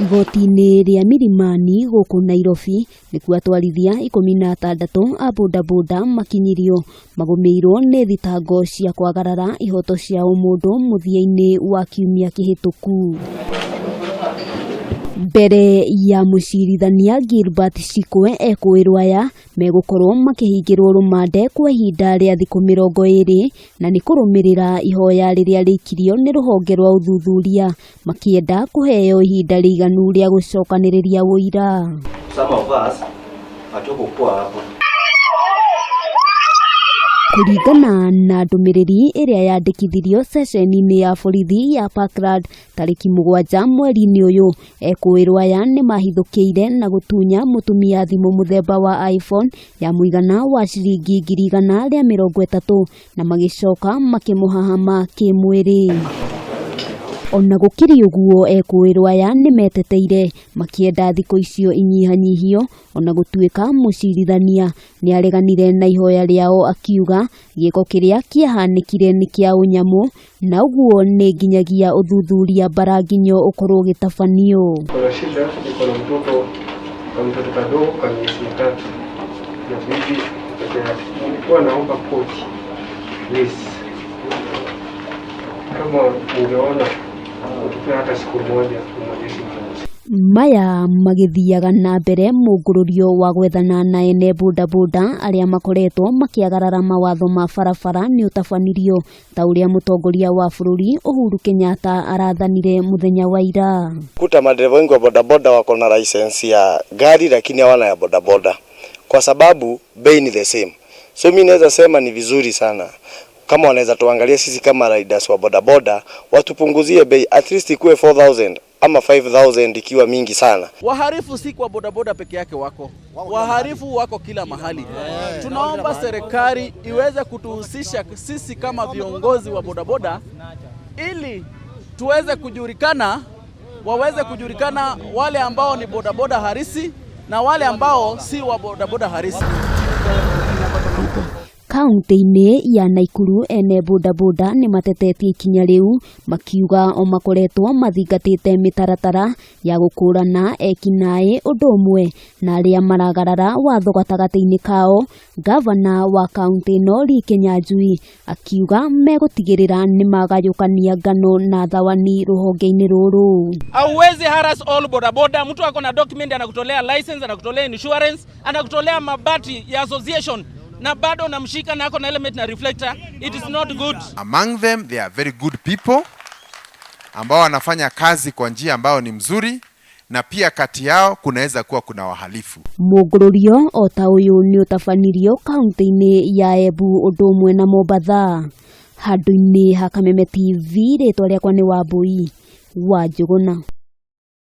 Igoti-inĩ rĩa Milimani gũkũ Nairobi nĩkuo atwarithia 16 a bodaboda makinyirio magũmĩirwo nĩ thitango cia kwagarara ihoto cia ũmũndũ mũthia-inĩ wa kiumia kĩhĩtũku. Mbere ya mũcirithania Gilbert Shikwe ekũĩrwo aya megũkorwo makĩhingĩrwo rũmande kwa ihinda rĩa thikũ 20 na nĩ kũrũmĩrĩra ihoya rĩrĩa rĩikirio nĩ rũhonge rwa ũthuthuria makĩenda kũheo ihinda rĩiganu rĩa gũcokanĩrĩria ũira. Some of us hatukukuwa hapo. Kũringana na ndũmĩrĩri ĩrĩa yandĩkithirio ceceni-inĩ ya borithi ya Parkland tarĩki 7 mweri-inĩ ũyũ, ekũĩrwo aya nĩ mahithũkĩire na gũtunya mũtumia thimũ mũthemba wa iPhone ya mũigana wa ciringi 130,000 na magĩcoka makĩmũhahama kĩmwĩrĩ. Ona gũkĩrĩ ũguo ekũĩrwo aya nĩ meteteire makĩenda thikũ icio inyihanyihio ona gũtuĩka mũcirithania nĩ areganire na ihoya rĩao akiuga gĩko kĩrĩa kĩahanĩkire nĩ kĩa ũnyamũ na ũguo nĩ nginyagia ũthuthuria mbaranginyo ũkorwo ũgĩtabanio. Kuna shida, niko na mtoto na mtoto kadogo ka miezi 3 na bibi peke yake. Nilikuwa naomba koti please, kama ungeona utupea hata siku moja umalize mzazi. Maya magĩthiaga na mbere mũngũrũrio wa gwethana na ene bodaboda arĩa makoretwo makĩagarara mawatho ma barabara nĩ ũtabanirio ta ũrĩa mũtongoria wa bũrũri Uhuru Kenyatta arathanire mũthenya wa ira. Kuta madereva wengi wa bodaboda wako na license ya gari lakini hawana ya bodaboda kwa sababu bei ni the same. So mimi naweza sema ni vizuri sana kama wanaweza tuangalia sisi kama riders wa bodaboda watupunguzie bei at least ikuwe 4000 ama 5000 ikiwa mingi sana. Waharifu si kwa bodaboda peke yake wako, waharifu wako kila mahali. Tunaomba serikali iweze kutuhusisha sisi kama viongozi wa bodaboda ili tuweze kujulikana, waweze kujulikana wale ambao ni bodaboda harisi na wale ambao si wa bodaboda harisi. Kaunti-inĩ ya Naikuru ene bodaboda nĩ matetetie ikinya rĩu makiuga o makoretwo mathingatĩte mĩtaratara ya gũkũrana ekinaĩ ũndũ ũmwe na arĩa maragarara watho gatagatĩ-inĩ kao. Gavana wa kaunti ĩno Lee Kinyanjui akiuga megũtigĩrĩra nĩ magayũkania ngano na thawani rũhonge-inĩ rũrũ. Hauwezi harass all bodaboda. Mtu ako na document anakutolea license, anakutolea insurance, anakutolea mabati ya association na bado unamshika na ako na helmet na reflector. It is not good. Among them they are very good people ambao wanafanya kazi kwa njia ambayo ni mzuri, na pia kati yao kunaweza kuwa kuna wahalifu. Mũngũrũrio o ta ũyũ nĩ ũtabanirio kaunti-inĩ ya Embu ũndũ ũmwe na Mombatha. Handũ-inĩ ha Kameme TV rĩtwa rĩakwa nĩ Wambui wa Njũgũna.